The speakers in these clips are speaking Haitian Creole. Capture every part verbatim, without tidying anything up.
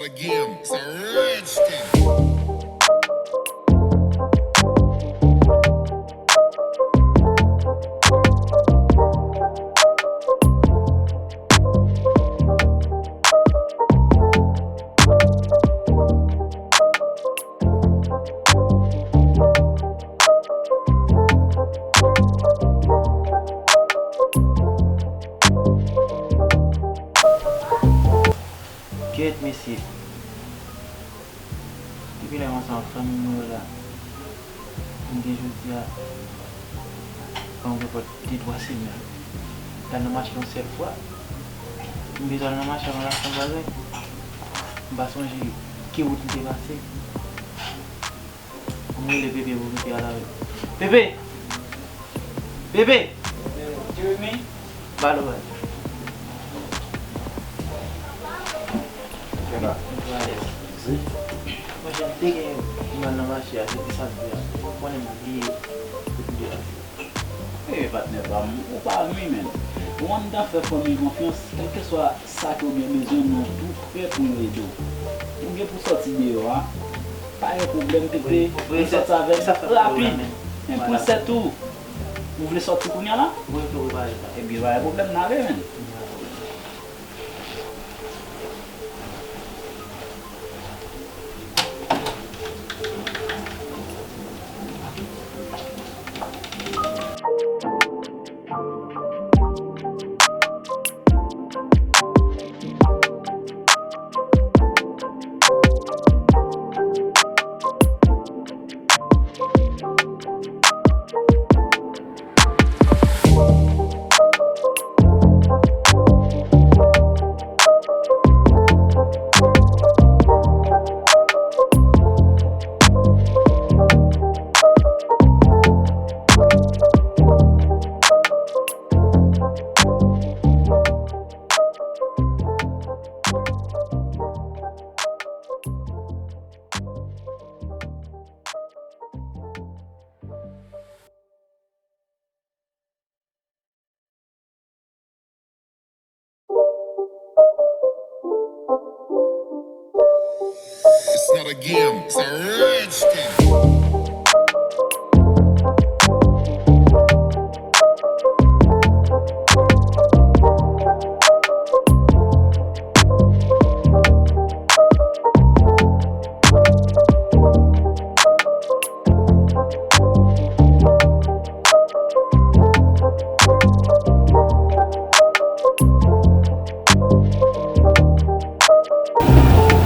Again, it's a rich thing. Kèt, mesye. Depi lè m ansanm ak fanmi mwen yo la, m gen jodi a, pa gen pòt de twa semèn. M t al nan mache yon sèl fwa. M bezwen al nan mache avan lafrans bagay. M pa sonje ki wout m te pase. M rele Pepe pou Pepe al avè m. Pepe! Pepe! Jeremy? Ba l oray. Kèla? Mèsi. Monchè, m te gen yon mal nan mache a, se te samdi a. Ou konnen m bliye pou m te pase. E, patnè pa m, ou pa nwi, menn. Ou konn nan fè fanmi konfyans, kèlkeswa sa ke w gen bezwen, nou tou prè pou nou ede w. Ou gen pou sòti deyò a, pa gen pwoblèm, Pepe, pou sòti avè m rapid. Men pou sèt ou, ou vle sòti kounye a la? Ebyen, pa gen pwoblèm, n ale, menn. It's not a game, it's a rich thing.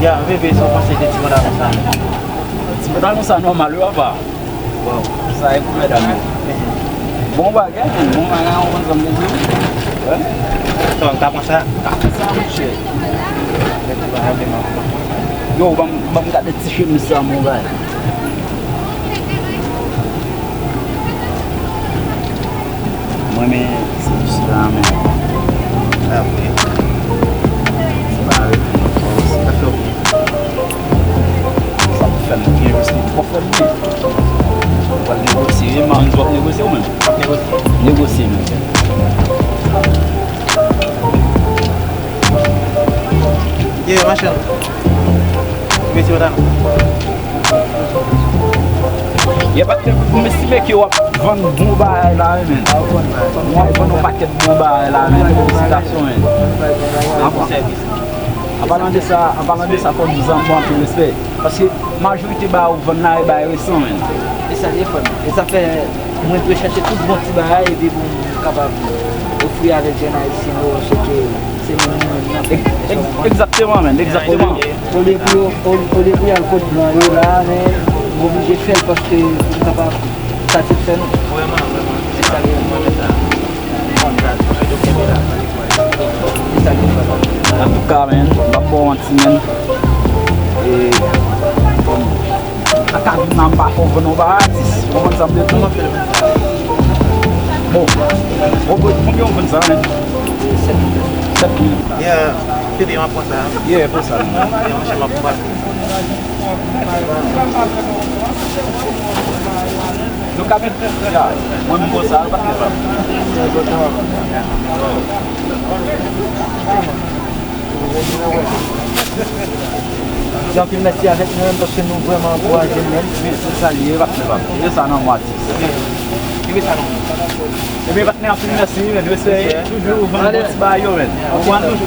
Ya, bebe, sa w panse de ti pantalon sa? Ti pantalon sa nòmal, wi, papa. Waw, sa e pou medam yo. Bon bagay, menn, bon bagay, ou konn sa m vle di? Wi. Sa w ka pran sa? Ka pran sa, monchè. Yo, ban m, ban m gade ti chemiz sa, mon bagay. Mwen, men, se jis la, men. Apre. Se pa avèk mwen, sa fè w. Sa pou fè m byen, paske w twò fè m byen. W ap negosye, wi, man, w ap negosye ou menm? W ap negosye? Negosye, men. Ye, machann. Mesi, madanm. Ye, patnè, m estime ke w ap vann bon bagay la, wi, men. W ap vann yon pakèt bon bagay la, men. Felisitasyon, men. An palan de sa, an palan de sa, fò m di zanmi anpil respè. Paske majorite bagay ou vann la, e bagay resan, men. E sa l ye, frè m. E sa fè mwen dwe chèche tout bon ti bagay, epi pou m kapab ofri avèk jèn ayisyen yo, se ke se menm nou menm nan. Egzakteman, men, egzakteman. Olye pou yo, olye pou y al kot blan yo la, men m oblije fè l paske pou m kapab satisfè nou. Vrèman, vrèman. Se sa l ye. Antouka, men, m p ap ba w manti, men. E, bon, nan ka vin nan m pa fè w vann yon bagay, atis. Ou konprann sa m vle di? Bon, konbyen w vann sa, men? Sèt mil. Sèt mil. Yeah, Pepe, m ap pran sa. Yeah, pran sa. Yeah, monchè, m ap pran. Nou ka met, ya, mwen m pran sa, pa t gen pwoblèm. Mwen, mwen, mwen, mwen. Di anpil mèsi avèk nou menm, paske nou vrèman ankouraje nou menm. Men, se sa li ye, patnè pa m. E sa nan mwa dis. Ebyen, patnè, anpil mèsi, men nou espere toujou vann bon ti bagay yo, men. Ou konprann?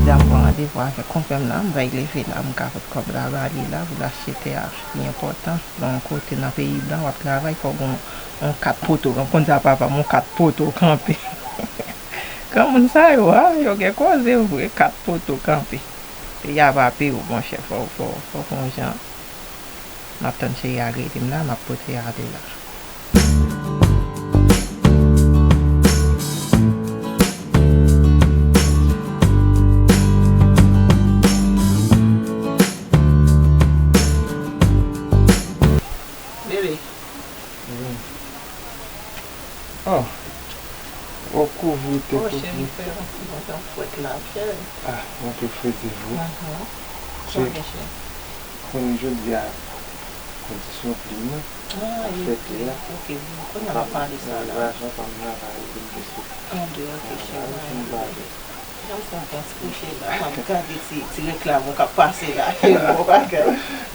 Jodi a m pran randevou avèk konpè m nan, m pral leve la, m ka pot kòb la ba li la, pou l achte tè a, li enpòtan. Nan yon kote nan peyi blan, w ap travay, fò w gen yon, yon kat poto. Ou konn sa papa m, yon kat poto kanpe. Granmoun sa yo, a, yo gen koze vre, kat poto kanpe. Peyi a pa peyi w, monchè, fò, fò, fò w gon jan. M ap tann cheri a rele m la, m ap pote ale la. Bebe. Wi. Oh. Ou kouvri tèt ou. Oh, cheri, fè yon ti bon jan fwèt la, cheri. Ah, mwen te frede vre. Ahan. Sa gen, cheri? Kounye jodi a, kondisyon plim nan, ah, ap fè tè a. Ok, kounye a m ap pale sa la. Lajan pa m nan, pa rive m te sot. Anben, ok, cheri. Jan m santi kouche la, m ap gade ti, ti reklam ou k ap pase la. Bon bagay.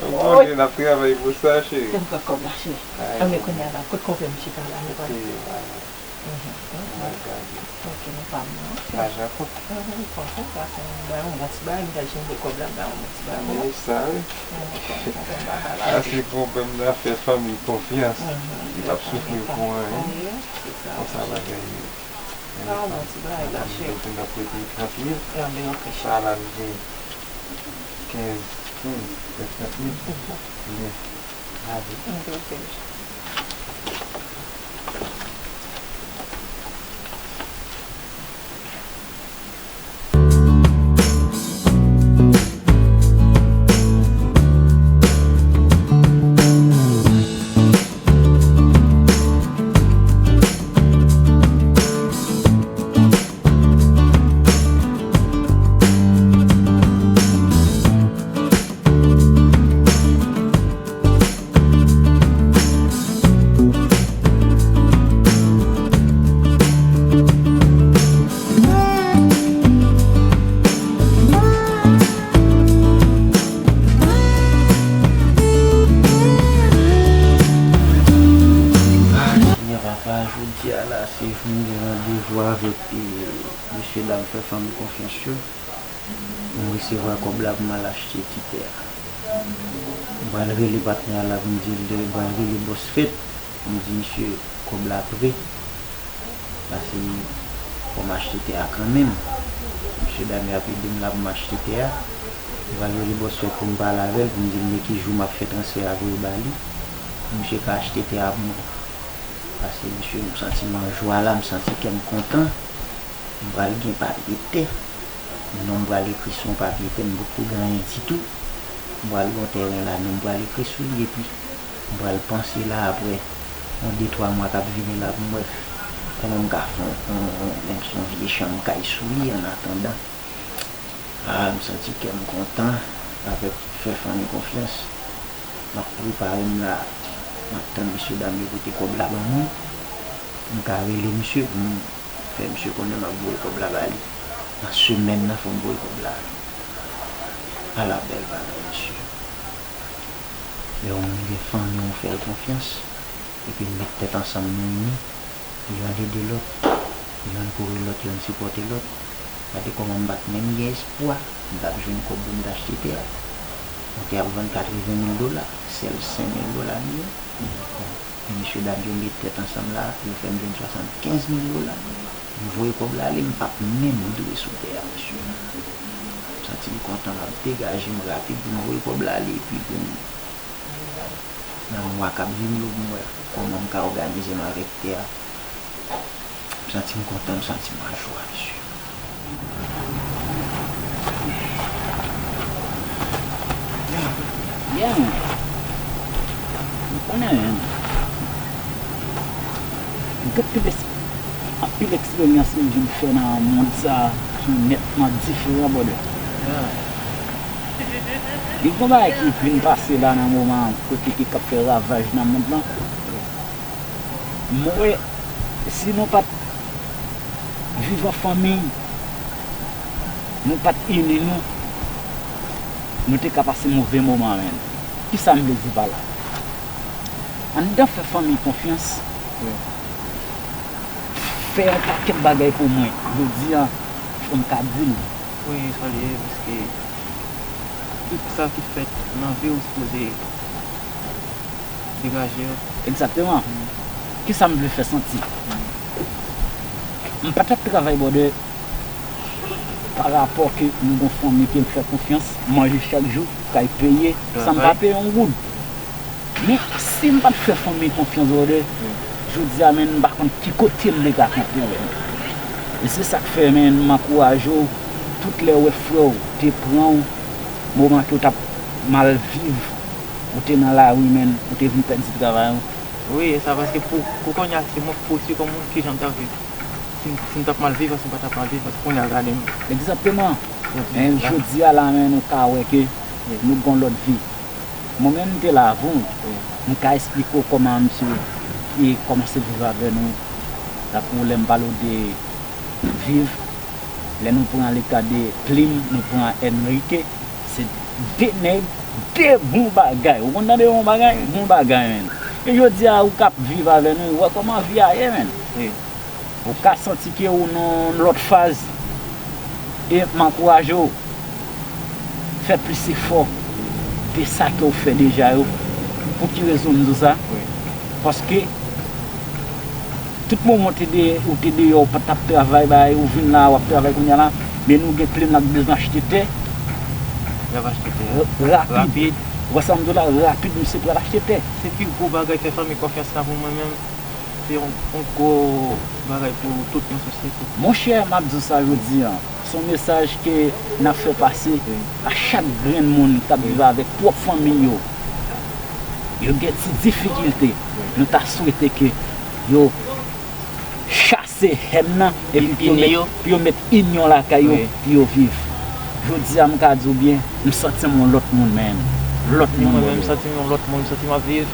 Ou konnen n ap travay pou sa, cheri. Fè m pran kòb la, cheri. Anben, kounye a la, kot konpè m chita la, nou pral. Ok, nou pral gade. Ok, nou pa m nan. Lajan kont. Konpè, sa se yon bagay, yon bon ti bagay, m pral jwenn kòb la, m pral yon bon ti bagay. E sa, wi. Konpè, konpè, m pa ka lage. Paske konpè m nan fè fanmi konfyans. Li p ap soufri pou anyen. Konsa bagay ye. Sa yon bon ti bagay la, cheri. Mwen te nan prete trant mil. Anben, ok, cheri. Sa la, m gen kenz, kenz, trant mil. Byen. Anben, ok. Kounye a papa, jodi a la, se jou m gen randevou avèk, e, mesye dam fè fanmi konfyans yo. M resevwa kòb la pou m al achte ti tè a. M pral rele patnè a la pou m di l, m pral rele bòs fèt pou m di misye kòb la prè. Pase fò m achte tè a kanmenm. Mesye dam yo ap ede m la pou m achte tè a. M pral rele bòs fèt pou m pale avè l, pou m di l men ki jou m ap fè transfè a voye ba li, pou misye ka achte tè a pou mwen. Pase, mesye, m santi m an jwa la, m santi kè m kontan. M pral gen papye tè. Non m pral ekri sou yon papye tè, m potko gen anyen ditou. M pral gen yon tèren la, non m pral ekri sou li, epi m pral panse la apre yon de twa mwa k ap vini la pou m wè kòman m ka fè yon, yon, yon, menm si yon vye chanm kay sou li annatandan. Ah, m santi kè m kontan avèk fè fanmi konfyans. M ap prepare m la. M ap tann mesye dam yo pote kòb la ban mwen. M ka rele misye pou m fè misye konnen m ap voye kòb la ba li. Nan semèn nan, fò m voye kòb la. Ala bèl bagay, mesye. Lè yon moun gen fanmi, ou fè l konfyans, epi n met tèt ansanm, nou ini, yonn ede lòt, yonn kouri lòt, yonn sipòte lòt. Gade kòman m pa t menm gen espwa m t ap jwenn kòb pou m t achte tè a. Yon tè ap vann katreven mil dola, sèl senk mil dola m ye. Bon, men mesye dam yo met tèt ansanm la, yo fè m jwenn swasannkenz mil dola. M voye kòb la ale, m p ap menm dwe sou tè a, mesye. M santi m kontan, m ap degaje m rapid pou m voye kòb la ale, epi pou m, nan mwa k ap vini yo, pou m wè kòman m ka òganize m avèk tè a. M santi m kontan, m santi m an jwa, mesye. Yeah, man. M konnen, man. M konnen, man. Gen anpil eks-, anpil eksperyans m vin fè nan mond sa a ki nètman diferan, brother. Gen yon bagay ki vin pase la nan moman an, kote ki k ap fè ravaj nan mond lan. M wè, si nou pa t viv an fanmi, nou pa t ini nou, nou te ka pase move moman, menn. Kisa m vle di pa la? Anndan fè fanmi konfyans, fè yon pakèt bagay pou mwen. Jodi a, fò m ka di l. Wi, sa l ye, paske tout sa ki fèt nan vi w sipoze degaje yo. Egzakteman. Kisa m vle fè santi? M pa t ap travay, brother, pa rapò ke m gon fanmi ke m fè konfyans, manje chak jou, kay peye, san m pa peye yon goud. Men, si m pa t fè fanmi konfyans, brother, jodi a, menn, m pa konn ki kote m te ka kanpe, menn. E se sa k fè, menn, m ankouraje w, tout lè w wè frè w te pran w, moman ke w t ap mal viv, ou te nan lari, menn, ou te vin pèdi travay ou. Wi, e sa, paske pou, pou kounye a, se mwen k pwodui kòm mwen, kijan m t ap viv. Si m, si m t ap mal viv, si m pa t ap mal viv, paske kounye a gade m. Egzakteman. Men jodi a la, menn, ou ka wè ke nou gon lòt vi. Mwen menm, m te la avan w. M ka esplike w kòman misye, e, kòmanse viv avè nou. Tankou lè m pale w de Viv, lè nou pran leka de Plim, nou pran Enrique, se de nèg, de bon bagay. Ou konn tande bon bagay? Bon bagay, menn. E jodi a, ou k ap viv avè nou, ou wè kòman vi a ye, menn. Ou ka santi ke ou nan yon lòt faz. E m ankouraje w, fè plis efò de sa ke w fè deja yo. Pou ki rezon m di w sa? Paske tout moman w te de, ou te deyò, ou pa t ap travay, bay, ou vin la, w ap travay kounye a la, men nou gen Plim la k bezwen achte tè. L ap achte tè. Rapid. Rapid. Ou wè sa m di w la? Rapid, misye pral achte tè. Se pi gwo bagay fè fanmi konfyans la pou mwen menm. Se yon, yon gwo bagay pou tout yon sosyete. Monchè, m ap di w sa jodi a. Se yon mesaj ke n ap fè pase a chak grenn moun k ap viv avèk pwòp fanmi yo. Yo gen ti difikilte. Nou ta swete ke yo chase hèn nan epi pou yo met, pou yo met inyon lakay yo, pou yo viv. Jodi a, m ka di w byen, m santi m yon lòt moun, menn. Lòt moun, mwen menm, m santi m yon lòt moun, m santi m ap viv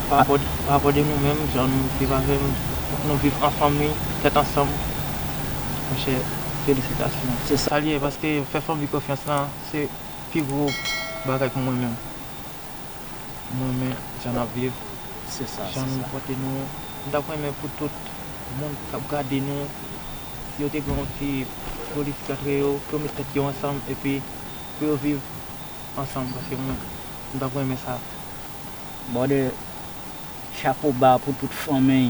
pa rapò, pa rapò de nou menm, jan nou viv avè m, fòk nou viv an fanmi, tèt ansanm. Monchè, felisitasyon. Se sa l ye, paske fè fanmi konfyans lan, se pi gwo bagay pou mwen menm. M renmen jan n ap viv, jan nou pote nou. M t ap renmen pou tout moun k ap gade nou, si yo te gen yon ti politik antre yo, pou yo met tèt yo ansanm, epi pou yo viv ansanm, paske mwen, m t ap renmen sa. Brother, chapo ba pou tout fanmi,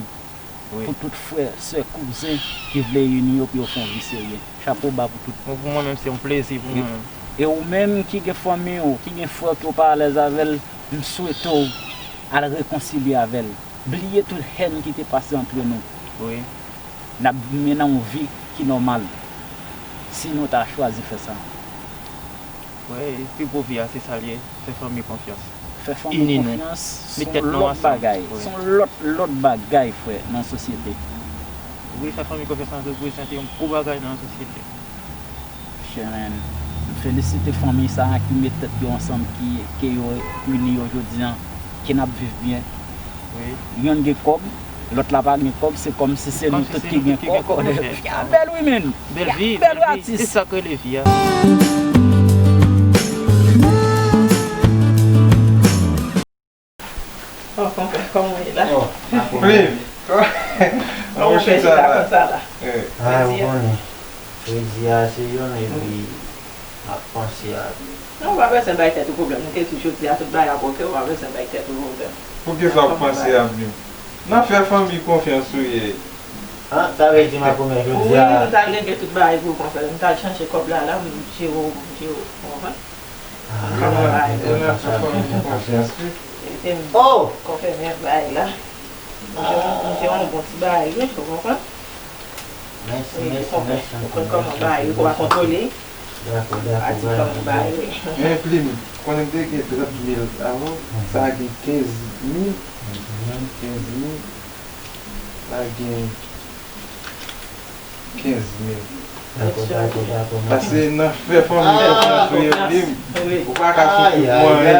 pou tout frè, sè, kouzen ki vle ini yo pou yo fè yon vi serye. Chapo ba pou tout. Bon, pou mwen menm, se yon plezi pou mwen menm. E ou menm ki gen fanmi w, ki gen frè w ke w pa alèz avè l, m swete w al rekonsilye avè l. Bliye tout hèn ki te pase antre nou. Wi. N ap mennen yon vi ki nòmal, si nou ta chwazi fè sa. Wi, pi gwo vi a, se sa l ye, fè fanmi konfyans. Fè fanmi konfyans, se yon lòt bagay. Se yon lòt, lòt bagay, frè, nan sosyete. Wi, fè fanmi konfyans la reprezante yon gwo bagay nan sosyete. Monchè, menn, m felisite fanmi sa a ki met tèt yo ansanm, ki, ke yo ini yo jodi a, ke n ap viv byen. Wi. Yonn gen kòb, lòt la pa gen kòb, se kòmsi se nou tout ki gen kòb. Vi a bèl wi, menn. Bèl vi, bèl vi, se sa k rele vi a. Oh, konpè, kòman w ye la? Oh, Plim. Kòman w fè chita konsa la? Ah, ou konnen. Fredi a se yonn, epi m ap panse a Plim. Non, ou pa bezwen bay tèt ou pwoblèm. Nou te di jodi a tout bagay ap oke, ou pa bezwen bay tèt ou pwoblèm. Poukisa w ap panse a Plim? N ap fè fanmi konfyans ou ye. Ah, sa vle di m ap remèt jodi a. Wi, m t al regle tout bagay pou ou konsa. M t al chanje kòb la, la, m jere w, m jere w, ou konprann? Kòman bagay yo? Epi m konfèmen bagay la. M jere yon bon ti bagay wi, ou konprann? Mèsi, mèsi, mèsi anpil. Ou konn kòman bagay yo, ou pa kontwole. Dakò, dakò, dakò. Men Plim, konnen m te gen trant mil avan, sa a gen kenz mil. Kenz mil. Kenz mil. La gen kenz mil. Dakò, dakò, dakò. Paske nan fè fanmi konfyans ou ye, Blim, ou pa ka sou tout mwayen.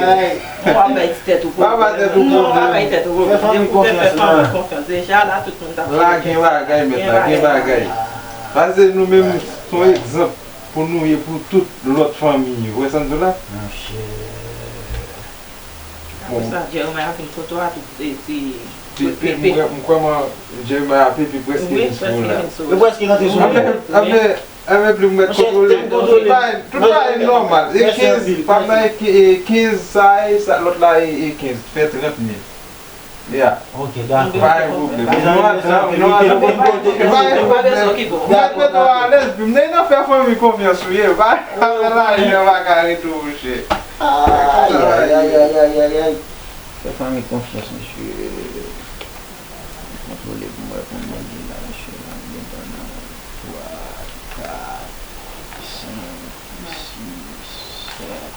Ou pa bay tèt ou pwoblèm. Pa bay tèt ou pwoblèm. Fè fanmi konfyans la. Depi ou te fè fanmi konfyans deja, la tout moun t ap chèche. La gen bagay, mèt la, gen bagay. Paske nou menm, se yon egzanp pou nou ye pou tout lòt fanmi yo. Ou wè sa m di w la? Monchè. Apre sa, Jeremiah vin kote w a tou, e, ti, ti, ti, m kwè, m kwè man, Jeremiah ap epi prèske vin sou ou la. Yo prèske rantre sou mwen. Anfen, anfen, anfen, Blim mèt kontwole. Tout bagay, tout bagay nòmal. E kenz, pa m nan e kenz sa, e sa, lòt la e, e kenz, fè trant mil. Yeah. Ok, dakò. Pa gen pwoblèm. Nou adan, nou adan. Pa gen pwoblèm. Mèt, mèt ou alèz, Blim. Nèg nan fè fanmi konfyans ou ye. Pa, pa fè lajan, pa ka rete, monchè. Ay, ay, ay, ay, ay, ay, ay. Fè fanmi konfyans, mesye. Kontwole pou mwen, konbyen de la, mesye, la, m gen pandan twa, kat, senk, sis, sèt,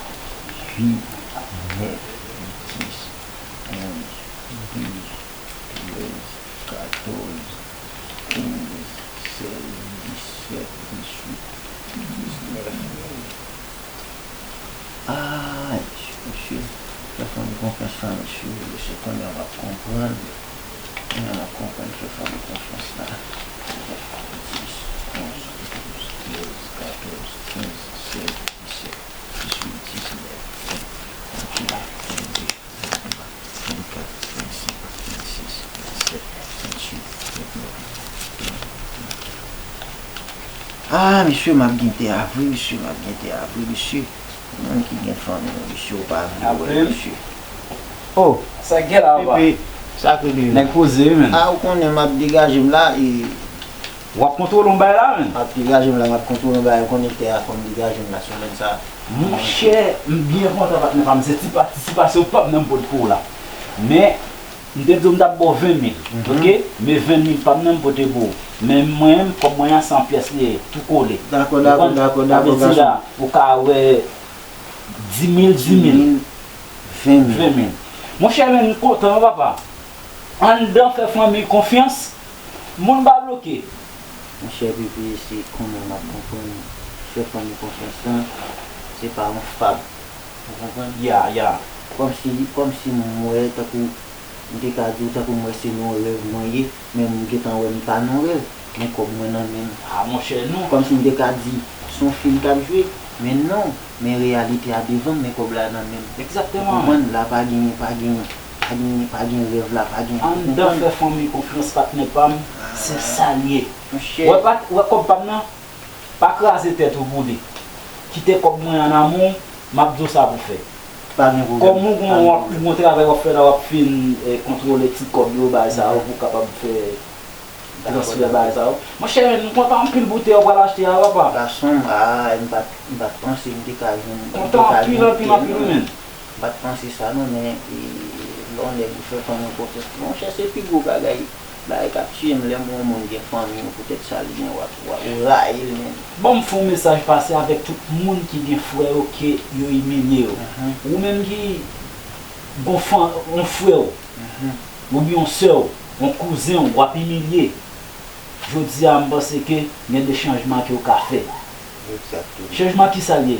uit, nèf, dis, onz, douz, trèz, katòz, kenz, sèz, disèt, disuit, diznèf. Ay, mesye, fè fanmi konfyans la, mesye, mesye, kounye a m ap konprann. Kounye a m ap konprann, fè fanmi konfyans la. Dis, onz, douz, trèz, katòz, kenz, sèz, disèt, disuit, diznèf, ven, venntwa, vennde, venntrwa, vennkat, vennsenk, vennsis, vennsèt, vennwit, vennèf, trant, trannde. Ah, mesye, m ap gen tè a vre, mesye, m ap gen tè a vre, mesye. Moun ki gen fanmi, mesye, ou pa vle wè, mesye. Oh, sa k gen la, papa? Pepe, sa k rele yo? Nèg poze, wi, menn. Ah, ou konnen m ap degaje m la, e W ap kontwole yon bagay la, menn. M ap degaje m la, m ap kontwole yon bagay, ou konnen tè a fò m degaje m la, semèn sa. Monchè, m byen kontan, patnè pa m. Se ti patisipasyon pa m nan m pote pou w la. Men, m te di w m t ap ba w ven mil, oke? Men ven mil pa m nan m pote pou ou. Men mwen menm, kòb mwen an, se an pyès li ye, tou kole. Dakò, dakò, dakò, dakò, gason. Sa vle di la, ou ka wè di mil, di mil. Di mil, ven mil. Ven mil. Monchè, men m kontan, wi, papa. Anndan fè fanmi konfyans, moun pa bloke. Monchè, Pepe, se kounye a m ap konprann. Fè fanmi konfyans lan, se pa yon fab. Ou konprann? Ya, ya. Kòmsi, kòmsi m wè, tankou, m te ka di w, tankou m wè se nan yon rèv mwen ye, men m gentan wè m pa nan yon rèv. Men kòb mwen nan men m. Ah, monchè, non. Kòmsi m te ka di, se yon fim k ap jwe, men non, men reyalite a devan m, men kòb la nan men m. Egzakteman. Ou konprann? La pa gen, pa gen, pa gen, pa gen rèv la, pa gen, ou konprann? Anndan fè fanmi konfyans, patnè pa m, se sa l ye. Monchè. Wè pa, wè kòb pa m nan? Pa kraze tèt ou pou li. Kite kòb mwen an nan men w, m ap di w sa pou w fè. Pa gen pwoblèm. Kòm ou gon, ou gon travay w ap fè la, w ap fin, eh, kontwole ti kòb yo, bagay sa yo, pou w kapab fè transfè bagay sa yo. Monchè, men, m kontan anpil bouteyi w pral achte a, papa. Gason m, ah, m pa t, m pa t panse m te ka jwenn, m te ka jwenn tèl non. Kontan anpil, anpil, anpil, wi, menn. M pa t panse sa non, men, e, lè yon nèg ou fè fanmi w konfyans, monchè, se pi gwo bagay. Bagay k ap tiye m lè m wè yon moun gen fanmi w, poutèt sa li gen, w ap, w ap, ou rayi l menm. Ban m fè yon mesaj pase avèk tout moun ki gen frè yo ke yo imilye yo. Ou menm ki gon fan, yon frè w, oubyen yon sè w, yon kouzen w, w ap imilye. Jodi a, m panse ke gen de chanjman ke w ka fè. Egzakteman. Chanjman ki sa l ye?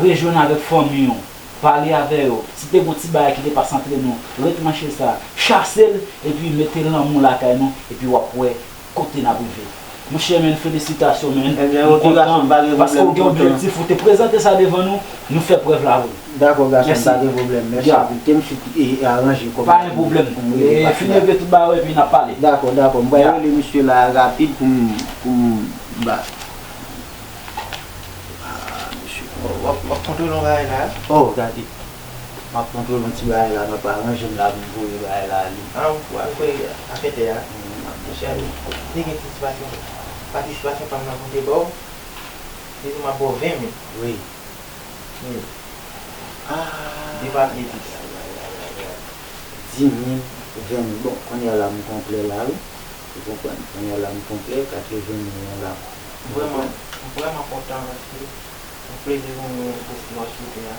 Rejwenn avèk fanmi w, pale avè yo. Si te gon ti bagay ki te pase antre nou, retranche sa, chase l, epi mete lanmou lakay nou, epi w ap wè kote n ap rive. Monchè, men, felisitasyon, men. Ebyen, oke, gason m, pa gen pwoblèm. Paske w gen objektif, ou te prezante sa devan nou, nou fè prèv la, wi. Dakò, gason m, pa gen pwoblèm. Mèsi anpil. Te m sou, e, aranje kòb la pou m rele patnè a. Pa gen pwoblèm. E, fin regle tout bagay, epi n ap pale. Dakò, dakò. M pral rele misye la rapid pou m, pou m ba. Ah, mesye. W ap, w ap kontwole yon bagay la? Oh, gade. M ap kontwole yon ti bagay la, m ap aranje m la pou m voye bagay la ale. Ah, ou, ou voye afè tè a? Monchè, m te gen patisipasyon, patisipasyon pa m nan pou m te ba w. Li di m ap ba w ven mil. Wi. Wi. Ah. De papye dis. Di mil, ven mil. Bon, kounye a la m konplè la, wi. Ou konprann? Kounye a la m konplè, katreven mil la. M vrèman, m vrèman kontan paske yon plezi pou mwen pou fè ospite a.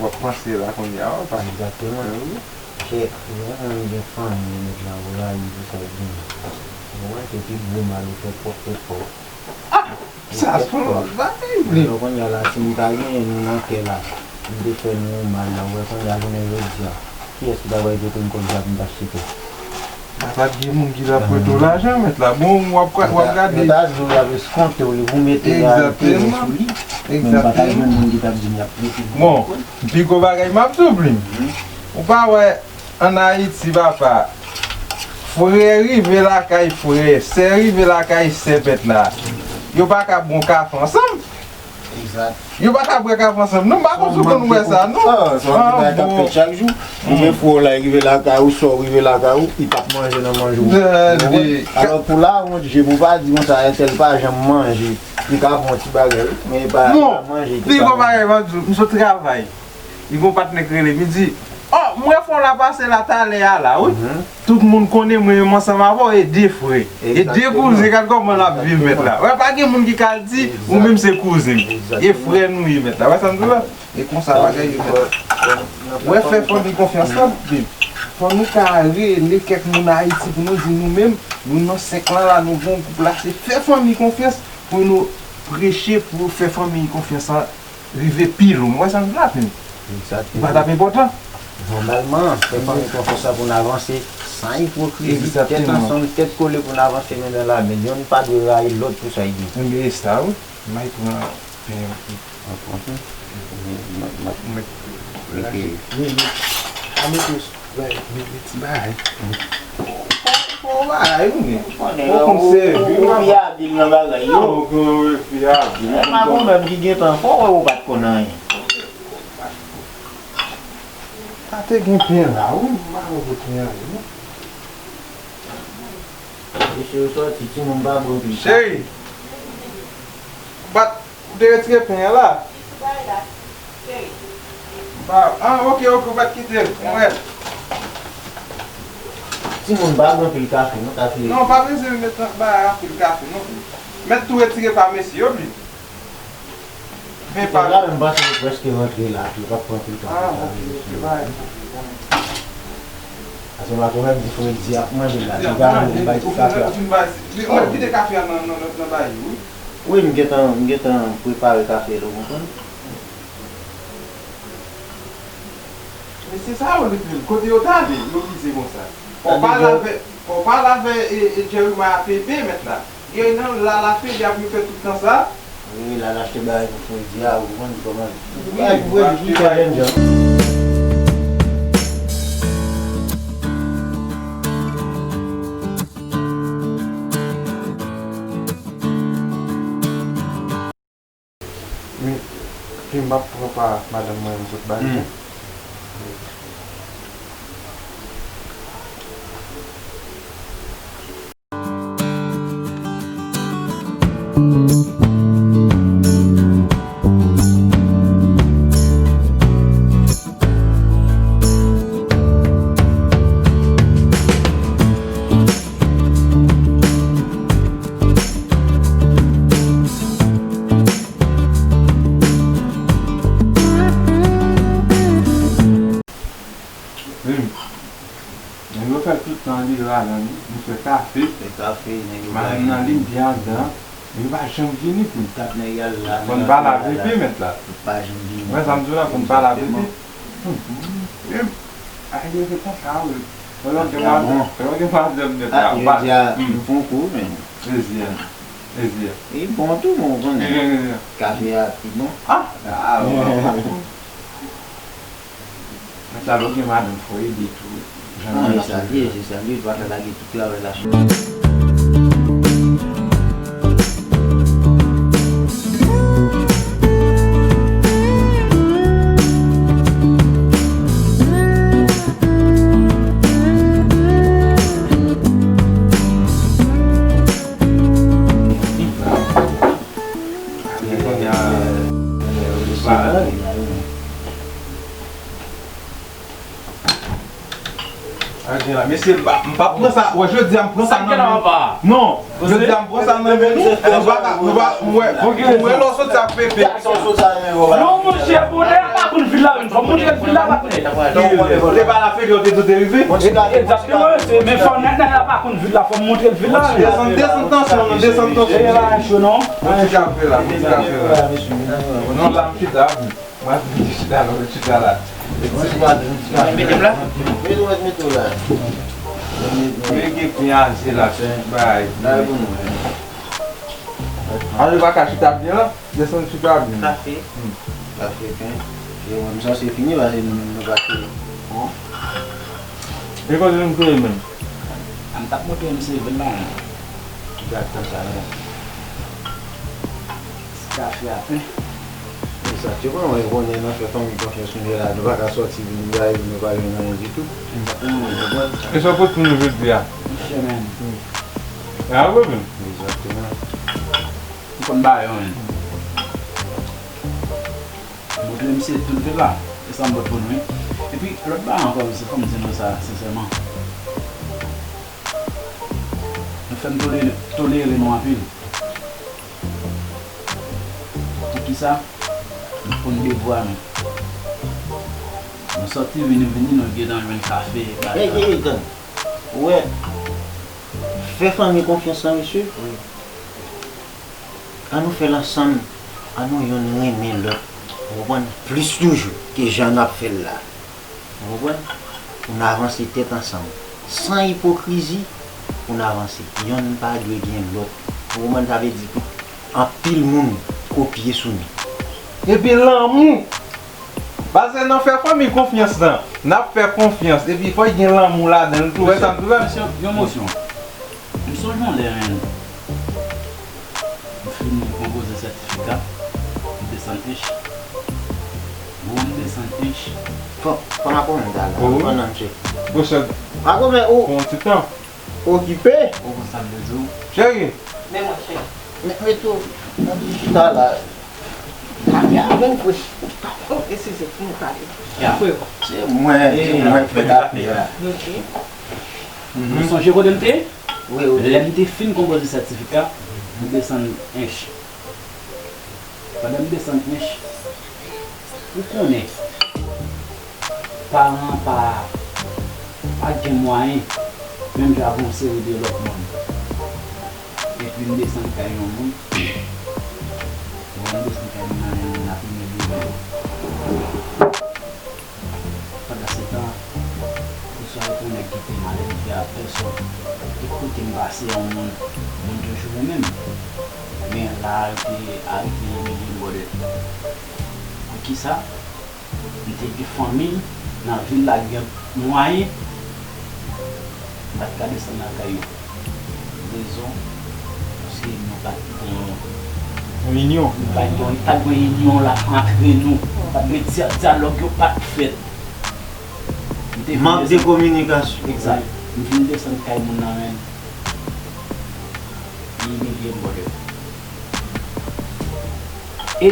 w ap panse la kounye a, w ap. Egzakteman. Wi. Chè, lè yon moun gen fanmi, li met la, ou rayi pou sa l gen. Ou wè, se pi gwo mal ou fè pwòp tèt pa w. Sa se yon lòt bagay vre. Alò kounye a la, si m ta genyen nou nan kè la, m te fè nou yon mal la, ou wè kounye a jounen jodi a, kiyès ki ta pral jete m kòb la pou m ta chite? Sa pa t gen moun ki t ap prete w lajan, mèt la. Bon, w ap, w ap gade. Yo ta di w y ap eskonte w li pou mete a enterè sou li. Men m pa ta jwenn moun ki t ap di m y ap prete m. Bon, pi gwo bagay m ap di w, Blim. Ou pa wè, ann Ayiti, papa, frè rive lakay frè, sè rive lakay sè, pèt la. Yo pa ka bwè kafe ansanm. Yo pa ka bwè kafe ansanm. Non, m pa konn si w konn wè sa, non. Ah, bon. Ou gen frè w la, li rive lakay ou, sè w rive lakay ou, li p ap manje nan manje w. Alò, pou lawont, je pou pa di konsa, entèl pa janm manje. Li ka fè yon ti bagay, wi, men li pa manje tou. Pi gwo bagay, m ap di w, m sot travay. Li gen yon patnè k rele m, li di, oh, m wè fò w la pase la talè a la, wi. Tout moun konnen mwen menm ansanm avè w, e de frè. E de kouzen, gad kòman n ap viv, mèt la. Wè, pa gen moun ki ka al di, ou menm se kouzen m. E frè nou ye, mèt la. Wè sa m di w la? E konsa bagay yo fèt. Wè, fè fanmi konfyans la, bib. Fò nou ka rele kèk moun Ayiti pou nou di nou menm, nou nan sèk lan la, nou gen yon gwoup la, se fè fanmi konfyans pou nou preche, pou fè fanmi konfyans la rive pi lwen. Ou wè sa m di la, Blim? Li pa t ap enpòtan. Nòmalman, fè fanmi konfyans la pou n avanse san ipokrizi, tèt ansanm, tèt kole pou n avanse men nan lamen. Yonn pa dwe rayi lòt pou sa l gen. Ebyen, e sa, wi. M al pran pen an. Mwen pran pen. Mwen, mwen, mwen, mwen, mwen, mwen, mwen, mwen, mwen, mwen, mwen, mwen, mwen, Bay, men, men ti bagay. Fò, fò, fò bagay, wi, men. Ou konnen, fò konn ou, sèvi, ou, ou wi. Fi abil nan bagay yo. Non, ou konnen fi abil. E pa ou menm ki gentan, fò wè ou pa t konn anyen. Pa te gen pen la, wi, m pa wè pou pen an ye, non. Mesye yo sòti, timoun pa bwè anpil. Cheri, bat. Ou te retire pen an la? Ba, ah, ok, ok, ou pa t kite l. Mwen wè. Timoun pa bwè anpil kafe, non, kafe. Non, pa bezwen met nan ba anpil kafe, non. Mèt tou retire pa mesye yo, plis. Men pa la, menm panse yo prèske rantre la, yo p ap pran anpil kafe. Ah, ok, ok, ba. Paske m pa konn di fredi ap manje la, ti gade ou bay ti kafe a. Ou mèt kite kafe a nan, nan, nan, nan bay yo, wi. Wi, m gentan, m gentan prepare kafe la, ou konprann? Mesye sa yo, li, kote yo t ale, yo bize konsa. Fò w pale avè, fò w pale avè, e, e, Jeremiah Pepe, mèt la. Gen nan la, la fè, y ap fè tout tan sa. Wi, la, l achte bagay pou fredi a, ou konprann kòman. Wi, bagay pou fredi, wi, challenge an. Men, ke m p ap pran pa madanm mwen, m sot ba li, hmm, non. Wi. Nèg yo fè tout tan li la, nan li, li fè kafe. Fè kafe, nèg yo. Madanm nan li, m byen andan. Yo pa janm vini pou m. Tap nèg al la, fò n pale avè P mèt la. Yo pa janm vini. Wè sa m di w la, fò n pale avè P. Wi. Ay, yo se konsa, wi. Lè w gen madanm, lè w gen madanm nèt la, ou pa. Jodi a, m fè yon kou, men. Plezi a. Plezi a. Li bon tou, men ou konnen. Kafe a pi bon. Ah! Ah, wè, wè. Mwen sa lè w gen madanm fò ede tou. Non, e sa l ye, se sa l ye, pa ka lage tout travay la sou. Mesye, m pa, m p ap pran sa. Wè, jodi a m pran sa nan men. Non, jodi a m pran sa nan men nou. Nou pa ka, nou pa, m wè, m wè lè w soti ak Pepe. Non, monchè, bonè a pa konn vil la menm. Fò m montre l vil la, patnè. Se pa la fè yo te tou te rive. Egzakteman, mesye, men fò nèg la pa konn vil la, fò m montre l vil la. Desann, desann tansyon, non, desann tansyon. E pa cho non. Yon ti kafe la, yon ti kafe la. Non, la m chita. Mwen ap vin chita la, mwen chita la. Mete m la? Mete w, mete w la. Mete gen pen aze la, se yon bagay. Ale pou nou. Ale pa ka chita byen la, desann chita byen. Kafe. Hmm. Kafe, pen. E mwen, m sanse fini, paske nou menm nou pa te. Bon. E kote nou te ye menm? A, m t ap montre misye vin la. Gad tan sa non. Ti kafe a pen. Men sa, ti konn wè konnen nan fè fanmi konfyans nou ye la, nou pa ka sòti vin bay, nou pa jwenn anyen ditou. Egzakteman. Ou konprann? E sa w pote pou nou jodi a? Monchè, men. Hmm. E a vre menm? Egzakteman. M konn ba yo, men. Montre misye tout vil la. E sa m pot pou nou, wi. Epi, lòt bagay ankò, mesye, fò m di nou sa, sensèman. Nou fè m tolere, tolere nou anpil. Poukisa? Nou konn devwa nou. Nou sòti vini, vini, nou gentan jwenn kafe, bagay. Ey, ey, ey, gang. Ou wè, fè fanmi konfyans lan, mesye. Wi. Ann nou fè l ansanm, ann nou yonn renmen lòt, ou konprann, plis toujou ke jan n ap fè l la. Ou konprann? Pou n avanse tèt ansanm, san ipokrizi, pou n avanse. Yonn pa dwe gen lòt. Ou konprann? Sa vle di pou anpil moun kopye sou nou. Epi lanmou. Paske nan fè fanmi konfyans lan, n ap fè konfyans, epi fò gen lanmou ladan l tou, wè sa m di w la? Mesye, yon mosyon. M sonje yon lè, menn, m fin konpoze sètifika, m desann ench. Bon, m desann ench. Fò, fò n a konmen ta la. Wi. Fò n antre. Bon, chèf. A konmen ou. Pou yon ti tan. Okipe. Ou konn sa m vle di w? Cheri. Men mwen, cheri. Men, men tou, yon ti chita la. Afè a vin fre. Oh, eskize, pou mwen pale. Ya. Se mwen, se mwen k fè afè a. Ok. Ou sonje kote m te ye? Wi, wi. Lè m te fin konpoze sètifika, m desann ench. Pandan m desann ench, ou konnen, paran pa, pa gen mwayen, menm jan avèk yon seri de lòt moun. Epi m desann kay yon moun. Bon, m desann kay moun nan, nan premye nivo. Pandan se tan, oswa e pou nèg ki te malelve a pèsòn, e kote m pase yon moun, moun toujou renmen m. Men la, yo te arete Emilien Bòdè. Poukisa? M te gen fanmi nan vil la ki gen mwayen, m pa t ka desann lakay yo. Rezon, paske nou pa t gen yon inyon. Nou pa t gen, pa t gen inyon la antre nou. Pa t gen dya-, dyalòg yo pa t fèt. M te vin Mank de desann kominikasyon. Egzak. M vin desann kay moun nan menm. Li imilye m, brother. E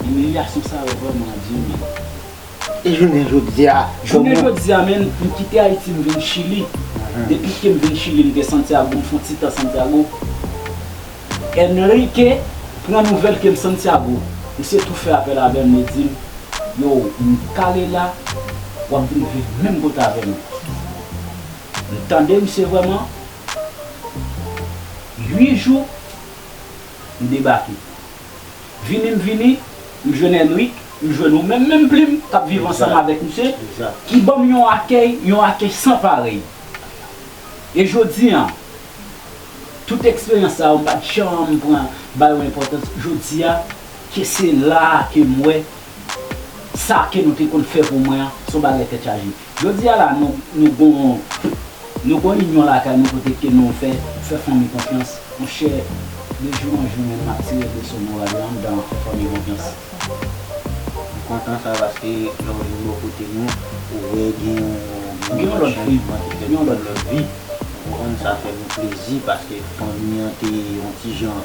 imilyasyon sa yo vrèman di, men. E jounen jodi a, jounen kòman? Jodi a, men, m kite Ayiti, m vin Chili. Depi ke m vin Chili, m te Santiago, m fè yon ti tan Santiago. Enrique pran nouvèl ke m Santiago. Misye tou fè apèl avè m, li di m, yo, m kale la, w ap vin viv menm kote avè m. M tande misye vrèman. Uit jou, m debake. Vini m vini, m jwenn Enrique, m jwenn ou menm, menm plim k ap viv ansanm avèk misye, ki ban m yon akèy, yon akèy san parèy. E jodi a, tout eksperyans sa yo, m pa t janm pran ba yo enpòtans. Jodi a, ke se la a ke m wè sa ke nou te konn fè pou mwen an, se yon bagay tèt chaje. Jodi a la, nou, nou gon, nou gon inyon lakay nou kote ke nou fè, fè fanmi konfyans. Monchè, de jou an jou, menm m ap tire leson moral yo anndan fè fanmi konfyans. M kontan sa paske lè w vin bò kote nou, ou wè gen yon, gen yon lòt chanjman ki fèt, gen yon lòt vi. Ou konprann, sa fè nou plezi paske fanmi an te yon ti jan,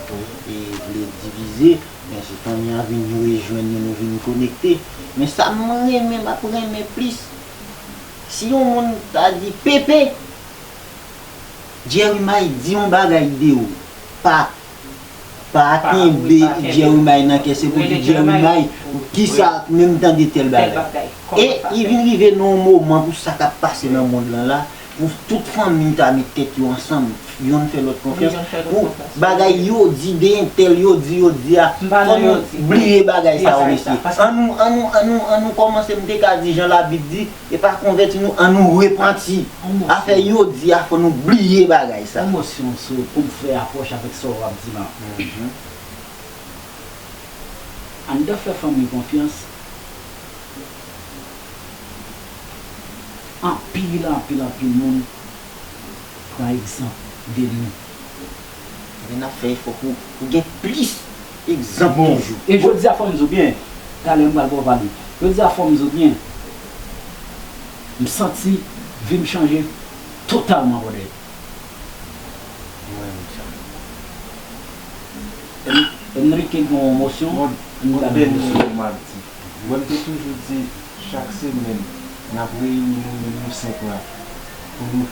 e, vle divize, men se fanmi an vin rejwenn nou, nou vin konekte. Men sa m renmen, m ap renmen plis. Si yon moun ta di, Pepe, Jerry May di yon bagay de ou, pa, pa kenbe Jerry May nan kè, se pou di Jerry May, kisa, menm tande tèl bagay. E li vin rive nan yon moman pou sa k ap pase nan mond lan la, pou tout fanmi ta met tèt yo ansanm, yonn fè lòt konfyans, pou bagay yo di de entèl, yo di, yo di a, fò nou bliye bagay sa yo, mesye. Ann nou, ann nou, ann nou, ann nou kòmanse, m te ka di jan Labib di, e pa konvèti nou, ann nou repanti. Afè yo di a, fò nou bliye bagay sa. Yon mosyon sou, pou m fè apwòch avèk sa w ap di la. Anndan fè fanmi konfyans, anpil, anpil, anpil moun pran egzanp de nou. Men n ap fè efò pou, pou gen plis egzanp toujou. E jodi a, fò m di w byen, talè m pral ba w pale. Jodi a, fò m di w byen, m santi vi m chanje totalman, brother. Mwen menm sa. Enrique gen yon mosyon. Yon dènye mo m ap di. Mwen, m te toujou di, chak semèn, n ap reyini nou menm nou senk la pou nou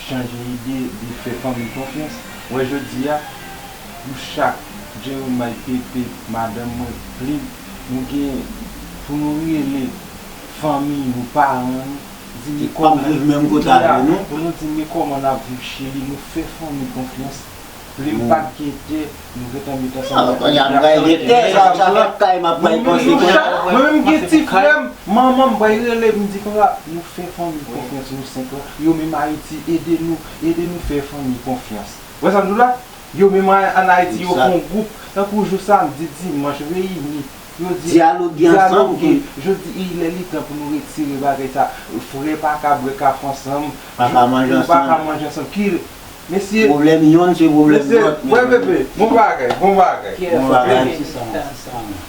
chanje ide, de fè fanmi konfyans. Wè, jodi a, nou chak, Jerry May, Pepe, madanm mwen, Plim, nou gen pou nou rele fanmi nou, paran nou, di nou kòman, pou nou di men kòman n ap viv Chili, nou fè fanmi konfyans. Plim pa t gen tè, nou gentan met ansanm. Kònya m pral gen tè, sa, sa fè kay m ap bay konsèy. Mwen menm gen ti frè m, manman m pral rele m, di konsa, nou fè fanmi konfyans, nou senk la. Yo menm Ayiti, ede nou, ede nou fè fanmi konfyans. Wè sa m di w la? Yo menm an, an Ayiti, yo fè yon gwoup, tankou jou samdi, dimanch, reyini. Yo di, dyaloge ansanm, ki jodi, il est le temps pou nou retire bagay sa. Frè pa ka bwè kafe ansanm, pa ka manje ansanm. Ki, mesye, pwoblèm yonn se pwoblèm lòt. Wè, pepe, bon bagay, bon bagay. Bon bagay.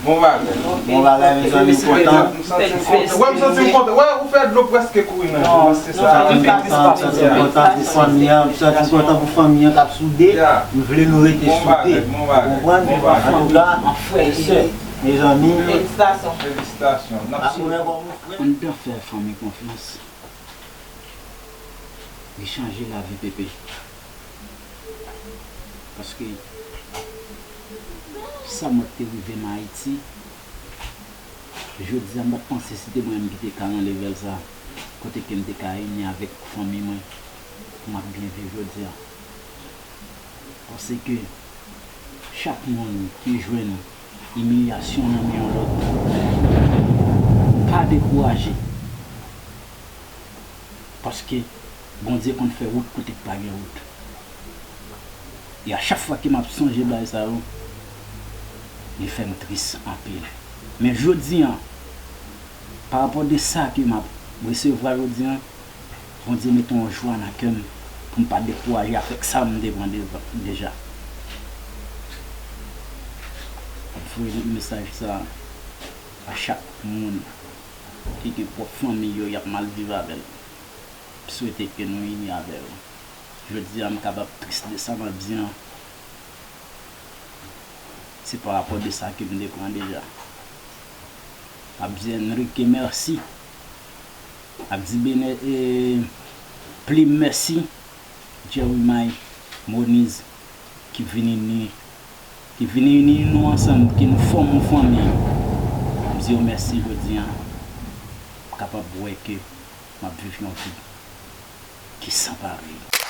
Bon bagay. Bon bagay, mezanmi, m kontan. Wè, m santi m kontan. Wè, ou fè dlo prèske kouri nan je m, se sa. M santi m kontan, m santi m kontan pou fanmi an, m santi m kontan pou fanmi an k ap soude. M vle nou rete soude. Ou konprann? Antouka, frè e sè, mezanmi, felisitasyon. Felisitasyon. N ap suiv. Anndan fè fanmi konfyans. Li chanje lavi pepe. Paske sa mwen te rive m Ayiti, jodi a m pa t panse si te mwen menm ki te ka nan level sa, kote ke m te ka ini avèk fanmi mwen pou m ap byen viv jodi a. Paske chak moun ki jwenn imilyasyon nan men yon lòt, pa dekouraje. Paske Bondye konn fè wout kote k pa gen wout. E a chak fwa ke m ap sonje bagay sa yo, li fè m tris anpil. Men jodi a, pa rapò de sa ke m ap resevwa jodi a, Bondye mete yon jwa nan kè m pou m pa dekouraje avèk sa m te pran de-, deja. M ap voye mesaj sa a chak moun ki gen pwòp fanmi yo y ap mal viv avè l. M swete ke nou ini avè yo. Jodi a, m kapab tris de sa m ap di an. Se pa rapò de sa ke m te pran deja. M ap di Enrique mèsi. M ap di Bene-, e, Plim mèsi. Jeremiah, Moniz, ki vin ini, ki vin ini nou ansanm, ki nou fòme yon fanmi. M di yo mèsi jodi a. M kapab wè ke m ap viv yon vi ki san parèy.